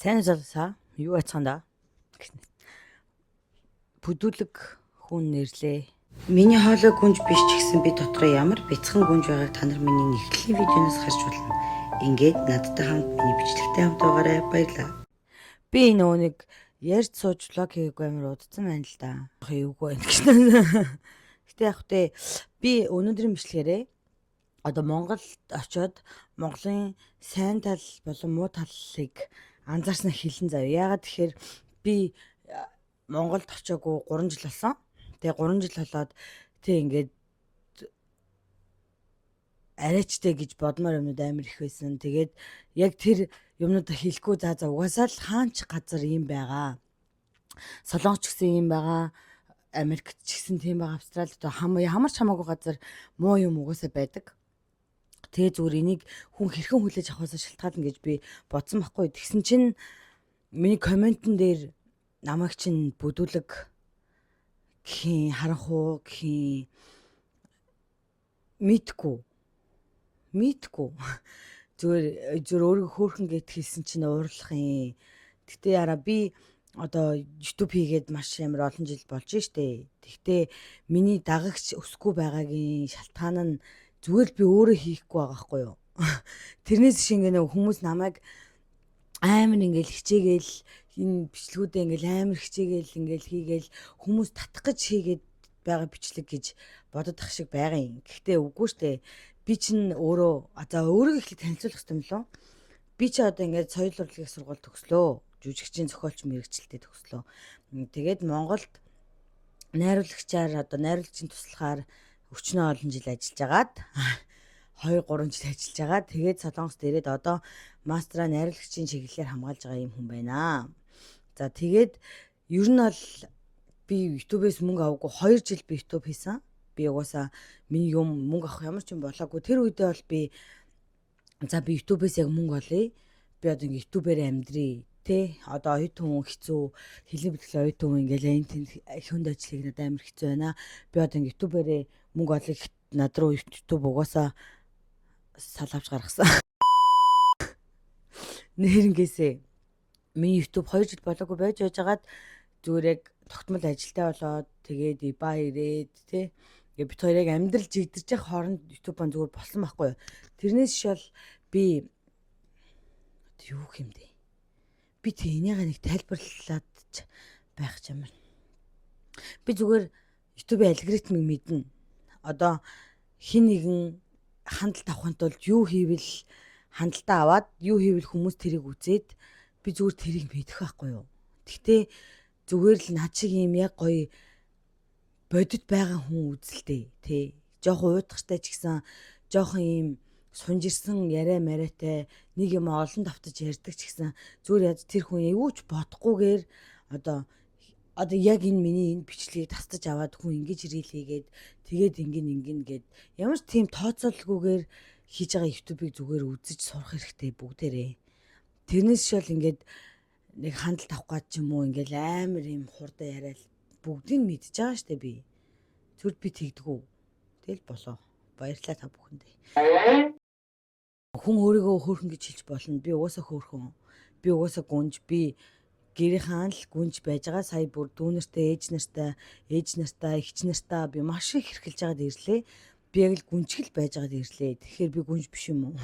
Сайн залсаа юу ацхан да? Бүдүүлэг хүн нэрлээ. Миний хоолой гүнж биш ч гэсэн би дотроо ямар бяцхан гүнж байгааг та нар миний нэгтгэлийн видеоноос харж болно. Ингээд надтай хамт миний бичлэгтэй хамт байгаарай. Баярлалаа. Би нөгөө нэг ярьж сууж vlog хийгээгүй амар удацсан байна л да. Эвгүй байна гэж. Гэтэ яг хөтэ би өнөөдрийн бичлэгээрээ одоо Монголд очиод Монголын сайн тал болон муу талыг анзаарсан хэлэн заяа. Яагаад тэгэхээр би Монголд очиагүй 3 жил болсон. Тэгээ 3 жил болоод тэг ингээд арайчтай гэж бодмоор юмнууд амар их байсан. Тэгээд яг тэр юмнуудаа хэлэхгүй за за угаасаа л хаанч газар юм байгаа. Солонгос ч гэсэн юм байгаа. Америкт ч гэсэн тийм байгаа. Австралид одоо ямар ч хамаагүй газар муу юм угаасаа байдаг. Тэгээ зүгээр энийг хүн хэрхэн хүлээж авахаас шалтгаална гэж би бодсон байхгүй. Тэгсэн чинь миний комментэн дээр намайг чинь бүдүүлэг гэх харанхуу гэх мэдгүй мэдгүй зүгээр зүгээр өөрийгөө хөөрхөн гэт хэлсэн чинь уурлах юм. Гэтэ яра би одоо YouTube хийгээд маш амар олон жил болж штэ. Тэгтээ миний дагагч өсөхгүй байгаагийн шалтгаан нь зүгээр л би өөрөө хийхгүй байгаа байхгүй юу. Тэрнээс биш ингээ нэг хүмүүс намайг амар ингээл хичээгээл энэ бичлэгүүдээ ингээл амар хичээгээл ингээл хийгээл хүмүүс татах гэж хийгээд байгаа бичлэг гэж бодод ах шиг байгаа юм. Гэхдээ үгүй штэ. Би чинь өөрөө за өөрийгөө эхлээд танилцуулах хэрэгтэй юм лөө. Би чи одоо ингээд соёл урлагийн сургууль төгслөө. Жүжигчийн зохиолч мэрэгчлэлтэй төгслөө. Тэгээд Монголд найруулагчаар одоо найруулагчийн туслахаар өчнөө олон жил ажиллаж агаад 2 3 жил ажиллаж байгаа. Тэгээд Солонгост ирээд одоо мастраа найруулагчийн чиглэлээр хамгаалж байгаа юм хүн байна. За тэгээд ер нь бол би YouTube-ээс мөнгө аваагүй 2 жил би YouTube хийсэн. Би угаасаа миний юм мөнгө авах ямар ч юм болоогүй. Тэр үедээ бол би за би YouTube-ээс яг мөнгө олъё. Би одоо ингээ YouTube-ээр амьдрий тэ одоо оюутан хүн хэцүү хэлний бэлтгэл оюутан хүн ингээл энэ тэнд хүнд ажил хийх надад амар хэцүү байна. Би одоо ингээ YouTube-ээрээ мөнгө олъё гэхэд над руу YouTube угаасаа салавч гаргасан. Нэрнгээсээ миний YouTube 2 жил болоогүй байж байжгаад зүгээр яг тогтмол ажилтай болоод тэгээд ИБА ирээд тэ ингээ бит хоёр яг амьдрал жигдэрч явах хооронд YouTube он зүгээр болсон байхгүй юу. Тэрнээс шал би юу юм бэ? Би тэг энийгээ нэг тайлбарлаад ч байх ч амар. Би зүгээр YouTube-ийн алгоритмыг мэднэ. Одоо хин нэгэн хандлт авахын тулд юу хийвэл хандлтаа аваад юу хийвэл хүмүүс тэрийг үзээд би зүгээр тэрийг мэдэх байхгүй юу. Гэхдээ зүгээр л над шиг юм яг гоё бодит байгаа хүн үзэлтэй тий. Жохон уйдгартай ч гэсэн жохон юм сунжирсан яриа мариатай нэг юм олон давтаж ярьдаг ч гэсэн зүгээр яд тэр хүн юу ч бодохгүйгээр одоо одоо яг энэ миний энэ бичлэгийг тастаж аваад хүн ингэж reel хийгээд тэгээд ингэн ингэн гэд ямар ч тийм тооцоолгүйгээр хийж байгаа YouTube-ыг зүгээр үзэж сурах хэрэгтэй бүгдээрээ. Тэрнээс шал ингээд нэг хандлт авах гад ч юм уу ингээл амар юм хурдан яриад бүгдийг мэдж байгаа штэ би. Зүрд би тэгдэггүй. Тэгэл болоо. Баярлалаа та бүхэндээ. Хүн өөрийгөө хөөрхөн гэж хэлж болно. Би угаасаа хөөрхөн. Би угаасаа гүнж. Би гэрийнхаа л гүнж байж байгаа. Сая бүр дүү нартай, ээж нартай, эгч нартай би маш их хэрхэлж байгаад ирлээ. Би яг л гүнжгэл байж байгаад ирлээ. Тэгэхээр би гүнж биш юм уу?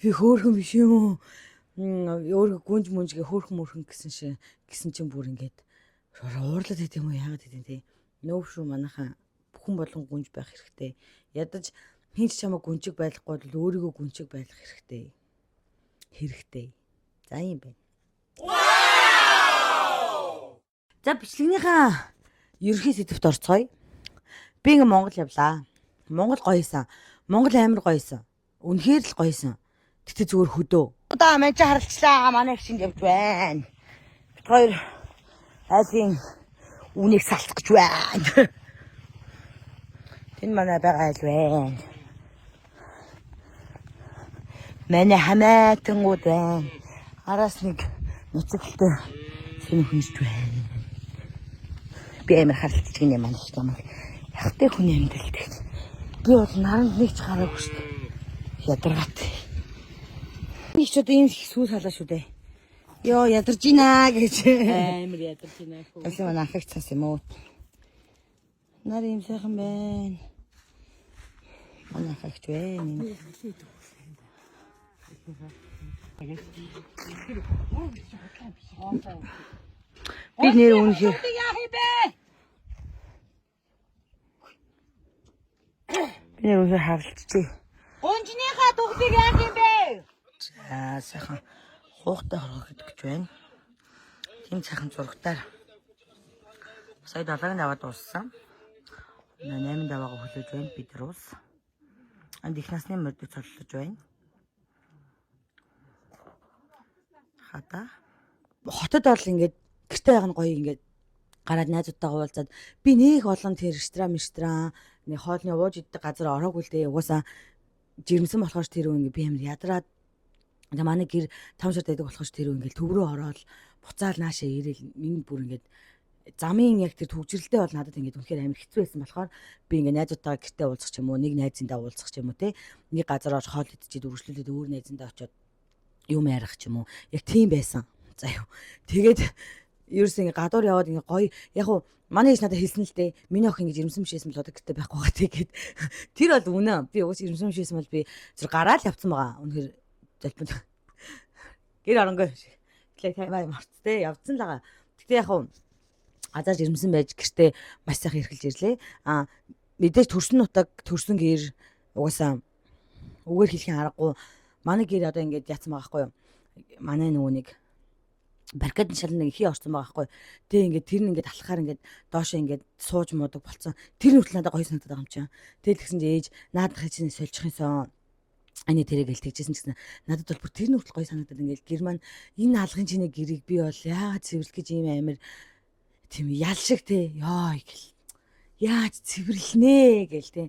Би хөөрхөн биш юм уу? Өөрийгөө гүнж мүнжгээ хөөрхөн мөрхөн гэсэн шин гэсэн чинь бүр ингээд уурлаад байт юм уу яагаад гэдэм те. Нөөв шүү манайхан бүхэн болгон гүнж байх хэрэгтэй. Ядаж хин ч чамайг гүнжиг байлгахгүй бол өөрийгөө гүнжиг байлгах хэрэгтэй. Хэрэгтэй. За юм байна. За бичлэгнийхаа ерөнхий сэдвт орцгоё. Би ингээ Монгол явлаа. Монгол гоёсан. Монгол амар гоёсан. Үнэхээр л гоёсан. Гэтэ зүгээр хөдөө. Одоо мэн чи харалчлаа. Манай их шинд явж байна. Бит хоёр айлын үүнийг салцах гэж байна. Тэнд манай байгаа айл байна. Манай хамаатангууд байна. Араас нэг ноцогтой сэнэ хүн ирж байна. Би амар харалцж гинэ манай их юм. Яхтай хүний амьдрал тэгт. Би бол наранд нэг ч гараагүй шүү дээ. Ядаргаат. Би ч одоо ийм их сүүл халаа шүү дээ. Йоо, ядарч ийна гэж. Амар ядарч байна хөө. Гэсэн манай ахыг цаас юм уу? Нар юм сайхан байна. Манай ахагч байна. Би нэр үнэхээр Би нэр үнэхээр хавлцжээ. Гунжныхаа дүгдийг яах юм бэ? За сайхан хуухтай хоргох гэдэг гэж байна. Тийм сайхан зурагтаар. Сая 7-ны даваа дууссан. 8 даваагаа хүлээж байна бид нар ус. Анд их насны морьдыг цоллож байна. Хата. Хотод бол ингээд гэрте байгаа нь гоё ингээд гараад найзуудтайгаа уулзаад би нэг олон тэр ресторан ресторан нэг хоолны ууж иддэг газар ороогүй л дээ. Угаасаа жирэмсэн болохоор тэр үе ингээд би амар ядраад тэгээ манай гэр 5 шар байдаг болохоор тэр үе ингээд төв рүү ороод буцаал наашаа ирээл минь бүр ингээд замын яг тэр түгжрэлтэй бол надад ингээд үнэхээр амар хэцүү байсан болохоор би ингээд найзуудтайгаа гэртээ уулзах ч юм уу нэг найзындаа уулзах ч юм уу те нэг газар орж хоол идчихэд үргэлжлүүлээд өөр найзындаа очиод юм ярих ч юм уу яг тийм байсан. За юу. Тэгээд ерөөс ингээ гадуур яваад ингээ гоё яг уу манай ээж надад хэлсэн л дээ. Миний охин ингээ жирэмсэн бишээсэн бол одоо гэртээ байхгүй байгаа тэгээд тэр бол үнэ. Би уус жирэмсэн бишээсэн бол би зүр гараал явцсан байгаа. Үнэхээр залбин гэр оронгүй. Тэгэхээр таймаа марцтэй явцсан л байгаа. Гэтэ яг уу азар жирэмсэн байж гэртээ маш сайхан эрхэлж ирлээ. А мэдээж төрсөн нутаг, төрсөн гэр угаасаа үгээр хэлхийн аргагүй. Манай гэр одоо ингээд яатсан байгаа байхгүй юу? Манай нөгөө нэг барикад шал нэг хий орсон байгаа байхгүй. Тэгээ ингээд тэр нь ингээд алхахаар ингээд доошоо ингээд сууж муудаг болцсон. Тэр нь хүртэл надад гоё санагдаад байгаа юм чинь. Тэгэл тэгсэн чинь ээж наадах чинь сольчих юмсан. Ани тэрэг л тэгжсэн гэсэн надад бол бүр тэр нь хүртэл гоё санагдаад ингээд гэр маань энэ алгын чиний гэрийг би бол яагаад цэвэрлэх гэж ийм амар тийм ял шиг те ёо гэл яаж цэвэрлэнэ гэл те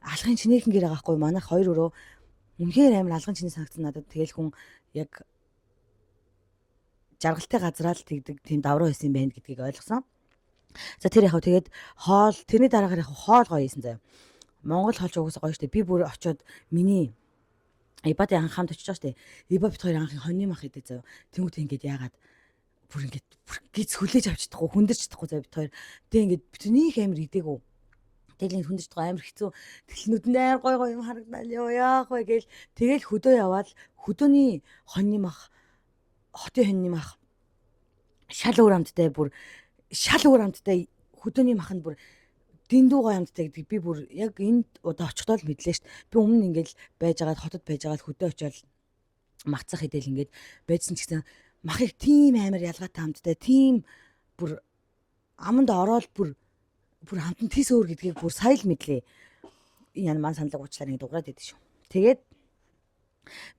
алгын чинийхэн гэр байгаа байхгүй манайх хоёр өрөө үнэхээр амар алгын чиний санагдсан надад тэгэл хүн яг жаргалтай газраа л тэгдэг тийм давруу байсан юм байна гэдгийг ойлгосон. За тэр яг тэгээд хоол тэрний дараагаар яг хоол гоё хийсэн заяа. Монгол хоол ч угаасаа гоё штэ. Би бүр очиод миний Ибад анх хамт очиж байгаа штэ. Иба бит хоёр анхын хоньны мах идэг заяа. Тэнгүүт ингээд яагаад бүр ингээд бүр гиз хүлээж авч чадахгүй хүндэрч чадахгүй заяа бит хоёр. Тэг ингээд битнийх амар идэгүү. Тэгэл ингээд хүндэрч чадахгүй амар хэцүү. Тэгэл нүдэнд амар гой гой юм харагдал ёо яах вэ гээл тэгэл хөдөө яваал хөдөөний хоньны мах хотын хоньны мах шал өөр амттай бүр шал өөр амттай хөдөөний мах нь бүр дэндүү гоё амттай гэдгийг би бүр яг энэ удаа очихдоо л мэдлээ шүү дээ. Би өмнө нь ингээл байжгаад хотод байжгаад хөдөө очиод махцах идэл ингээд байжсан ч гэсэн махыг тийм амар ялгаатай амттай тийм бүр аманд ороод бүр бүр амт нь тис өөр гэдгийг бүр сая л мэдлээ. Энэ яна ман саналаг уучлаар ингээд дуграад идэв шүү. Тэгээд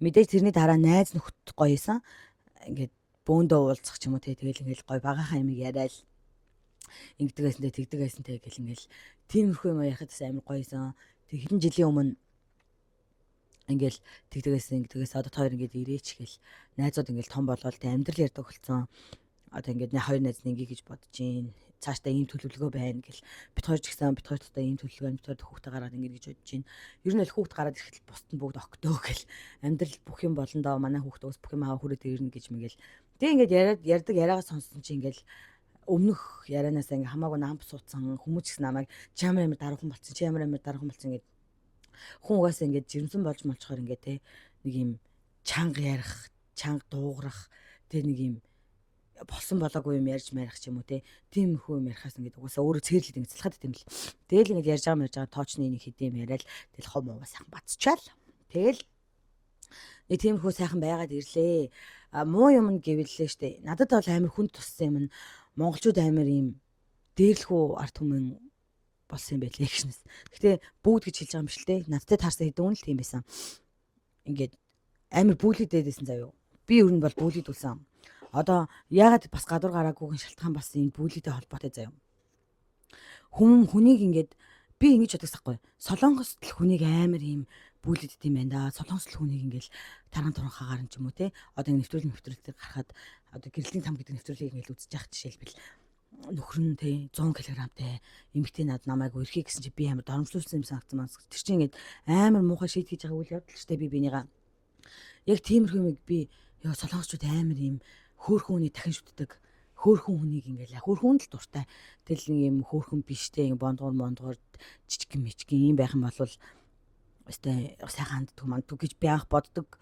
мэдээж тэрний дараа найз нөхөд гоёсэн. Ингээд бөөндөө уулзах ч юм уу те тэгэл ингээл гоё багахан юм яриад ингэдэг байсан те тэгдэг байсан те гэл ингээл тиймэрхүү юм ярихад бас амар гоёсэн. Тэг хэдэн жилийн өмнө ингээл тэгдэг байсан ингэдэгээс одоо хоёр ингээд ирээч гэл найзууд ингээл том болоод те амьдрал ярьдаг болсон. Одоо ингээд хоёр найз нь ингээ гэж бодож гин. Цаашдаа ийм төлөвлөгөө байна гэл бит хоёр ч гэсэн бит хоёр тутаа ийм төлөвлөгөө байна. Бит хоёр хүүхдээ гараад ингэ гэж бодож гин. Ер нь л хүүхд гараад ирэхэд бусд нь бүгд огтөө гэл амьдрал бүх юм болно доо манай хүүхд ус бүх юм аваа хүрээд ирнэ гэж мэгэл. Тэг ингээд яриад ярьдаг яриагаа сонссон чи ингээл өмнөх ярианаас ингээ хамаагүй намп суудсан хүмүүс ч гэсэн намайг чи ямар амар даруухан болцсон чи ямар амар даруухан болцсон гэд хүн угаасаа ингээд жирэмсэн болж молчхоор ингээд те нэг юм чанга ярих чанга дуугарах те нэг юм болсон болоогүй юм ярьж марих ч юм уу те тиймэрхүү юм ярихаас ингээд угаасаа өөрөө цээрлээд ингээд цалхаад идэм л тэгэл ингээд ярьж байгаа ярьж байгаа тоочны нэг хэдийн юм яриад тэгэл хом уугаа сайхан бацчаал тэгэл нэг тиймэрхүү сайхан байгаад ирлээ. А муу юм нь гэвэллээ штэ. Надад бол амар хүнд туссан юм нь монголчууд амар юм дээрлэхүү ард түмэн болсон юм байлээ гэшнэс. Гэтэ бүгд гэж хэлж байгаа юм биш л дээ. Надтай таарсан хэдэн хүн л тийм байсан. Ингээд амар бүүлийдээд байсан заяо. Би ер нь бол бүүлийдүүлсэн. Одоо яагаад бас гадуур гараагүйгийн шалтгаан бас энэ бүүлийтэй холбоотой заяо. Хүн хүнийг ингээд би ингэж боддог байхгүй. Солонгост л хүнийг амар ийм бүүлийддэг юм байна да. Солонгост л хүнийг ингээл таран туранхаагаар нь ч юм уу те. Одоо ингэ нэвтрүүлэг гарахад одоо гэрлийн там гэдэг нэвтрүүлгийг ингээл үзэж яхад жишээлбэл нөхөр нь те 100 кг-тай эмэгтэй над намайг өрхий гэсэн чи би амар доромжлуулсан юм санагдсан маань. Тэр чинь ингээд амар муухай шийд хийж байгаа үйл явдал ч те би бинийгаа. Яг тиймэрхүү юмыг би ёо солонгосчууд амар ийм хөөхөн хүний дахин шүтдэг. Хөөхөн хүнийг ингээл хөөхөн л дуртай. Тэгэл нэг юм хөөхөн биштэй юм бондгор мондгор жижигэн мичгэн юм байх юм бол өстой сайхан ханддаг манддаг гэж би анх боддог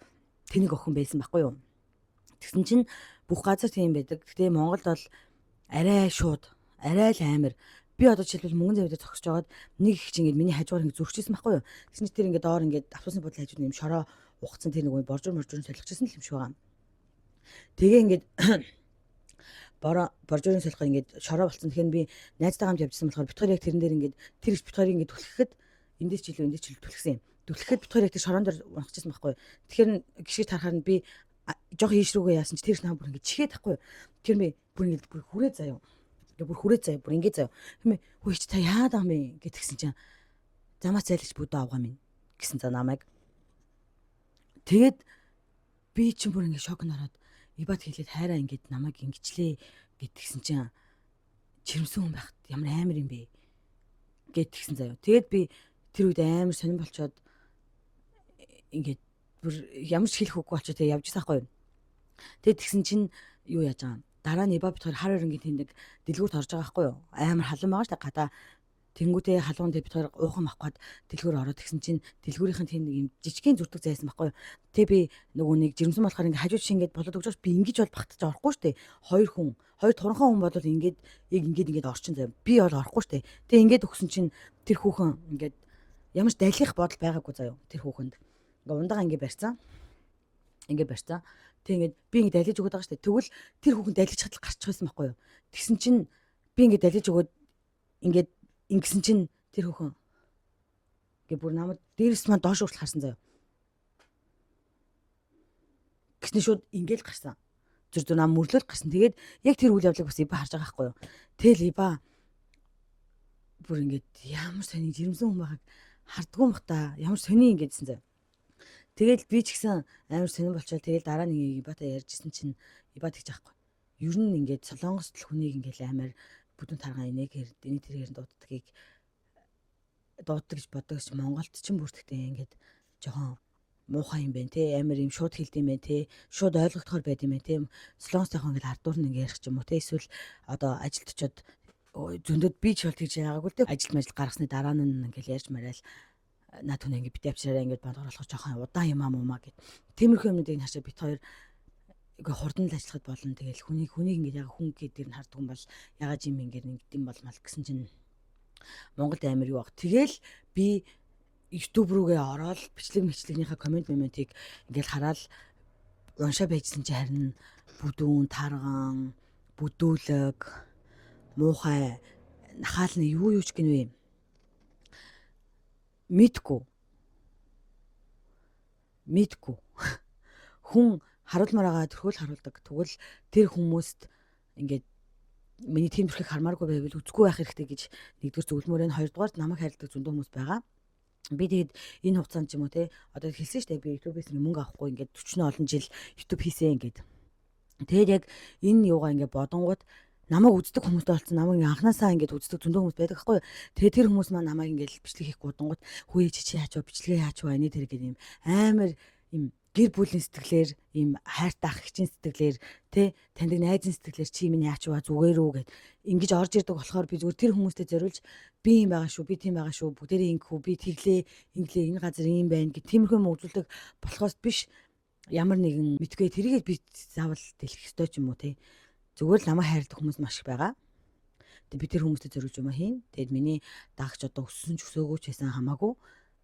тэнийг охин байсан байхгүй юу. Тэгсэн чинь бүх газар тийм байдаг. Гэтэ Монголд бол арай шууд, арай л амар. Би одоо жишээлбэл мөнгөн зав дээр зогсож байгаад нэг их чинь ингээд миний хажуугаар ингээд зүрхчихсэн байхгүй юу. Тэгсэн чинь тэр ингээд доор ингээд автобусны буудлын хажууд юм шороо ухцсан тэр нэг боржуур моржуур солихчихсан л юм шиг байгаа. Тэгээ ингээд боржуурын солихоо ингээд шороо болцсон. Тэгэхээр би найзтайгаа хамт явжсан болохоор бит хоёр яг тэрэн дээр ингээд тэр их бит хоёрыг ингээд түлхэхэд эндээс ч илүү эндээс ч илүү түлхсэн юм. Түлхэхэд бит хоёр яг тэр шороон дээр унахчихсан байхгүй юу. Тэгэхээр гიშгэж харахаар нь би жоох ийш рүүгээ яасан чи тэр их нам бүр ингээд чихээд байхгүй юу. Тэр би бүр ингээд бүр хүрээ заяа. Ингээ бүр хүрээ заяа, бүр ингээ заяа. Тэр хөөе чи та яагаад байгаа юм бэ гэтгсэн чинь замаас зайлж бүдөө авгаа минь гэсэн за намайг. Тэгээд би чинь бүр ингээ шок ороод ибат хэлээд хайраа ингээд намайг ингэчлээ гэтгсэн чинь чирэмсэн хүн байхад ямар амар юм бэ гэтгсэн заяа. Тэгээд би тэр үед амар сонирн болчоод ингээд бүр ямар ч хэлэх үггүй болчоо тэгээ явж байсан байхгүй юу. Тэгээд тэгсэн чинь юу яаж байгаа юм. Дараа нь Иба бит хоёр хар өрнгийн тэндэг дэлгүүрт орж байгаа байхгүй юу. Амар халуун байгаа шүү дээ гадаа. Тэнгүүтээ халуун дээр бит хоёр уухан авах гээд дэлгүүр ороод тэгсэн чинь дэлгүүрийнхэн тэнд нэг юм жижигхэн зүртэг зайсан байхгүй юу. Тэг би нөгөө нэг жирэмсэн болохоор ингээ хажуу чинь ингээд болоод өгч байгаа ш би ингэж бол багтаж орохгүй шүү дээ. Хоёр хүн, хоёр туранхан хүн бол ингээд яг ингээд ингээд орчин заяа. Би бол орохгүй шүү дээ. Тэг ингээд өгсөн чинь тэр хүүхэн ингээд ямар ч далих бодол байгаагүй заяа тэр хүүхэнд. Ингээ ундагаа ингээ барьцсан. Ингээ барьцсан. Тэг ингээд би ингээ далиж өгöd байгаа шүү дээ. Тэгвэл тэр хүүхэн далиж чадал гарчих байсан байхгүй юу. Тэгсэн чинь би ингээ далиж өгөөд ингээд ингэсэн чинь тэр хүүхэн ингээ бүр намайг дээрээс маань доош хүртэл харсан заяа. Гэснэ шууд ингээл гарсан. Зүр зүр нам мөрлөл гарсан. Тэгээд яг тэр үйл явдлыг бас Иба харж байгаа байхгүй юу. Тэгэл Иба бүр ингээд ямар сони жирэмсэн хүн байгааг хардггүй юм бах та. Ямар сони ингэдсэн заяа. Тэгэл би ч гэсэн амар сонирн болчоод тэгэл дараа нэг Ибатай ярьжсэн чинь Иба тэгж аахгүй. Ер нь ингээд Солонгост л хүнийг ингээд амар бүдүүн таргаан энийг энийг тэргээр дууддгийг дууддаг гэж боддог ч Монголд ч бүртгэдэг ингээд жоохон муухай юм байна те, амар юм шууд хэлд юм байна те, шууд ойлгохдохоор байд юм байна те. Солонгос тайхан ингээд ардуур нь ингээд ярих ч юм уу те, эсвэл одоо ажилд очиод зөндөд би ч бол тэгж яагаагүй л те, ажил мажил гаргасны дараа нь ингээд ярьж мараал наад хүн ингээд бит авчираа ингээд бондгор болох жоохон удаан юм аа мумаа гэд. Тиймэрхүү юмнуудыг харшаа бит хоёр ингээ хурдан л ажиллахад болно. Тэгэл хүнийг хүнийг ингээд яг хүн гэдэг нь харддаг юм бол ягаад юм ингээд ингэдэм бол мал гэсэн чинь Монголд амар юу баг. Тэгэл би YouTube рүүгээ ороод бичлэг мэтлэгнийхаа коммент моментийг ингээл хараад уншаа байжсан чи харин бүдүүн, тарган, бүдүүлэг, муухай, нахаалны юу юу ч гинвэ. Мэдгүй. Мэдгүй. Хүн харуулмаар байгаа төрхөөл харуулдаг. Тэгвэл тэр хүмүүст ингээд миний тийм төрхийг хармааргүй байвал үзэхгүй байх хэрэгтэй гэж нэгдүгээр зөвлөмөр байна. Хоёрдугаар намайг хайрладаг зөндөө хүмүүс байгаа. Би тэгээд энэ хугацаанд ч юм уу те одоо хэлсэн шүү дээ, би YouTube-ээс мөнгө авахгүй ингээд 40 олон жил YouTube хийсэн ингээд. Тэгээд яг энэ юугаа ингээд бодонгууд намайг үздэг хүмүүстэй болсон, намайг ингээ анханасаа ингээд үздэг зөндөө хүмүүс байдаг байхгүй юу. Тэгээд тэр хүмүүс маань намайг ингээд бичлэг хийхгүй бодонгууд хүүе чи чи яач вэ, бичлэгээ яач вэ, энэ тэр гэдэг юм амар юм гэр бүлийн сэтгэлээр, ийм хайртай ах эгчийн сэтгэлээр тэ таньдаг найзын сэтгэлээр чи минь яач вэ, зүгээр үү гэд ингэж орж ирдэг болохоор би зүгээр тэр хүмүүстэй зориулж би юм байгаа шүү, би тийм байгаа шүү, бүгдээрээ ингэх үү, би тэглээ инглээ, энэ газар ийм байна гэх тиймэрхүү юм үзүүлдэг болохоос биш ямар нэгэн мэдгүй тэрийг би заавал дэлгэх ёстой ч юм уу те. Зүгээр л намайг хайрладаг хүмүүс маш их байгаа. Тэг би тэр хүмүүстэй зориулж юм хийн. Тэгэд миний дагч одоо өссөн ч өсөөгүй ч байсан хамаагүй.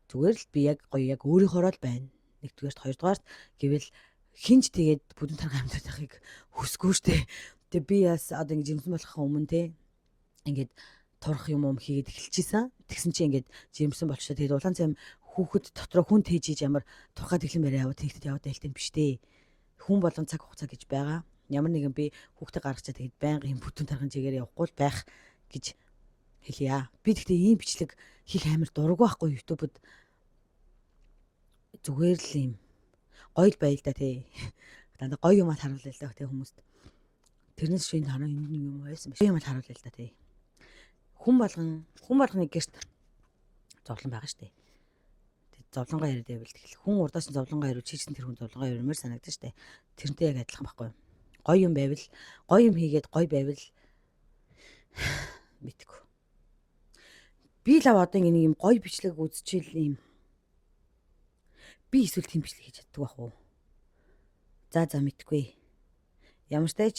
Зүгээр л би яг гоё яг өөрийнхоороо л байна. Нэгдүгээрт, хоёрдугаарт гэвэл хинч тэгээд бүдүүн тарган амьдрах байхыг хүсэхгүй штэ. Тэг би бас одоо ингэ жирэмсэн болохын өмнө те ингээд турах юм юм хийгээд эхэлчихсэн. Тэгсэн чинь ингээд жирэмсэн болчихоо тэгээд улаан цайм хүүхэд дотроо хүн тээжиж ямар турхаад эхлэн барай яваа тэгтэд яваад байлтай биш дээ. Хүн болгон цаг хугацаа гэж байгаа. Ямар нэгэн би хүүхдээ гаргачаа тэгээд байнга юм бүтэн тарган чигээр явахгүй л байх гэж хэлье. Би тэгтээ ийм бичлэг хийх амар дурггүй байхгүй YouTube-д зүгээр л юм гоё л байл да тий. Дандаа гоё юм харуулъя л да тий хүмүүст. Тэрнээс шинэ хараа энд нэг юм байсан биш. Юм харуулъя л да тий. Хүн болгоны гэрт зовлон байгаа штэ. Тэг зовлонгоо яриад байвал тэгэл хүн урдаас нь зовлонгоо яриул чийчсэн тэр хүн зовлонгоо яриумаар санагдаж штэ. Тэрнтэй яг адилхан байхгүй юу? Гоё юм байвал, гоё юм хийгээд гоё байвал мэдгүй. Би л одоо ингэ нэг юм гоё бичлэг үзчихэл юм. Би эсвэл тийм бичлэг хийж чаддаг байх уу? За мэдгүй. Ямар ч тач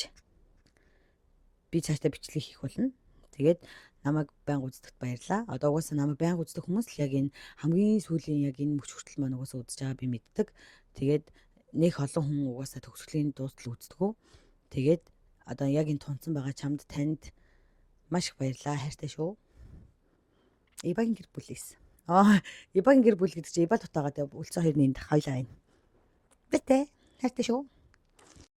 би цаашдаа бичлэг хийх болно. Тэгээд намайг байнга үздэгт баярлаа. Одоо угаасаа намайг байнга үздэг хүмүүс л яг энэ хамгийн сүүлийн яг энэ мөч хүртэл маань угаасаа үзэж байгаа би мэддэг. Тэгээд нэх олон хүн угаасаа төгсгөлийн дуустал үздэггүй. Тэгээд одоо яг энэ тунцсан байгаа чамд танд маш их баярлаа. Хайртай шүү. Ибагийн гэр бүлээс. Ибагийн гэр бүл гэдэг чинь Иба дутаагаад үлцэн хоёрын энд хоёлаа байна. Бэтэ. Хайртай шүү.